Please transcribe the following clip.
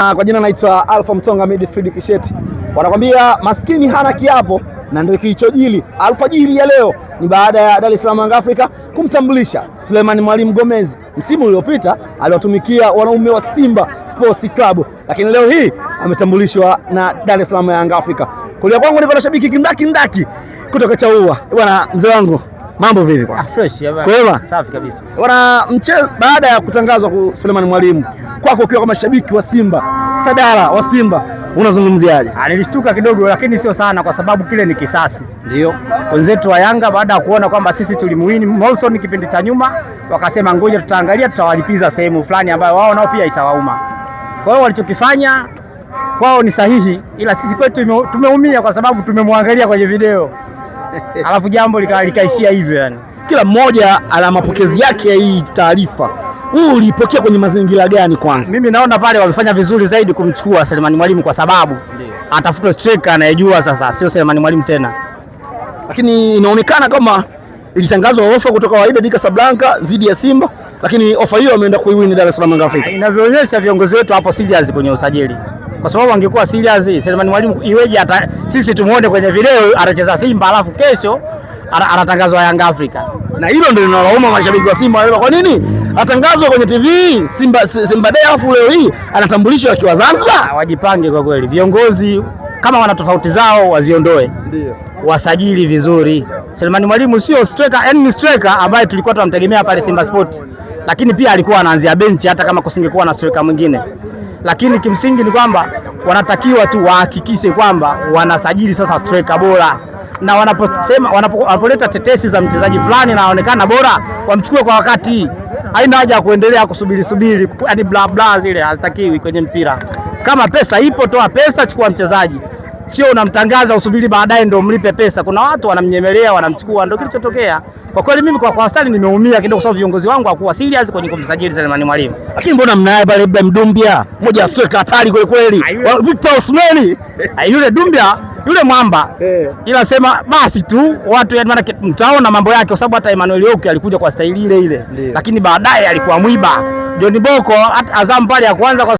Kwa jina naitwa Alpha Mtonga Midfield Kisheti. Wanakwambia maskini hana kiapo, na ndio kilichojili alfajiri ya leo. Ni baada ya Dar es Salaam Young Africa kumtambulisha Suleiman Mwalimu Gomez. Msimu uliopita aliwatumikia wanaume wa Simba Sports Club, lakini leo hii ametambulishwa na Dar es Salaam Young Africa. Kulia kwangu niko na shabiki kindaki ndaki kutoka Chaua. Bwana mzee wangu, mambo vipi kwanza? Fresh ya bana. Kwema? Safi kabisa. Bwana, mchezo baada ya kutangazwa kwa Suleiman Mwalimu, kwako ukiwa kama shabiki wa Simba, sadara wa Simba, unazungumziaje? Nilishtuka kidogo lakini sio sana kwa sababu kile ni kisasi. Ndio. Wenzetu wa Yanga baada ya kuona kwamba sisi tulimuwini Molson kipindi cha nyuma, wakasema ngoja tutaangalia, tutawalipiza sehemu fulani ambayo wao nao pia itawauma. Kwa hiyo walichokifanya kwao ni sahihi, ila sisi kwetu tumeumia kwa sababu tumemwangalia kwenye video alafu jambo likaishia hivyo yani. Kila mmoja ana mapokezi yake ya hii taarifa. Huu ulipokea kwenye mazingira gani kwanza? Mimi naona pale wamefanya vizuri zaidi kumchukua Selemani Mwalimu kwa sababu atafutwa striker anayejua sasa, sio Selemani Mwalimu tena. Lakini inaonekana kama ilitangazwa ofa kutoka Wydad Casablanca dhidi ya Simba, lakini ofa hiyo ameenda kuiwini Dar es Salaam Young Africa. Inavyoonyesha viongozi wetu hapo serious kwenye usajili, kwa sababu angekuwa serious Selemani Mwalimu iweje hata sisi tumuone kwenye video anacheza Simba alafu kesho anatangazwa Young Africa? Na hilo ndio linalouma mashabiki wa Simba. Kwa nini atangazwa kwenye TV Simba, Simba Day alafu leo hii anatambulishwa akiwa Zanzibar? Wajipange kwa kweli, viongozi kama wana tofauti zao waziondoe, ndio wasajili vizuri. Selemani Mwalimu sio striker, yani ni striker ambaye tulikuwa tunamtegemea pale Simba Sport, lakini pia alikuwa anaanzia benchi hata kama kusingekuwa na striker mwingine. Lakini kimsingi ni kwamba wanatakiwa tu wahakikishe kwamba wanasajili sasa striker bora, na wanaposema wanapoleta tetesi za mchezaji fulani na anaonekana bora, wamchukue kwa wakati. Haina haja ya kuendelea kusubiri subiri, yani bla bla zile hazitakiwi kwenye mpira. Kama pesa ipo, toa pesa, chukua mchezaji, sio unamtangaza usubiri baadaye ndio mlipe pesa. Kuna watu wanamnyemelea, wanamchukua, ndio kilichotokea. Kwa kweli mimi kwa wastani nimeumia kidogo, kwa sababu viongozi wangu hawakuwa serious kwenye kumsajili Selemani Mwalimu. Lakini mbona mnaye pale Ibrahim Dumbia, mmoja wa striker hatari kweli kweli, Victor Osimhen. Yule Dumbia yule mwamba ila sema basi tu watu yani, maana mtaona mambo yake, kwa sababu hata Emmanuel Oki alikuja kwa staili ile ile, lakini baadaye alikuwa mwiba. John Boko Azam pale ya kwanza kwa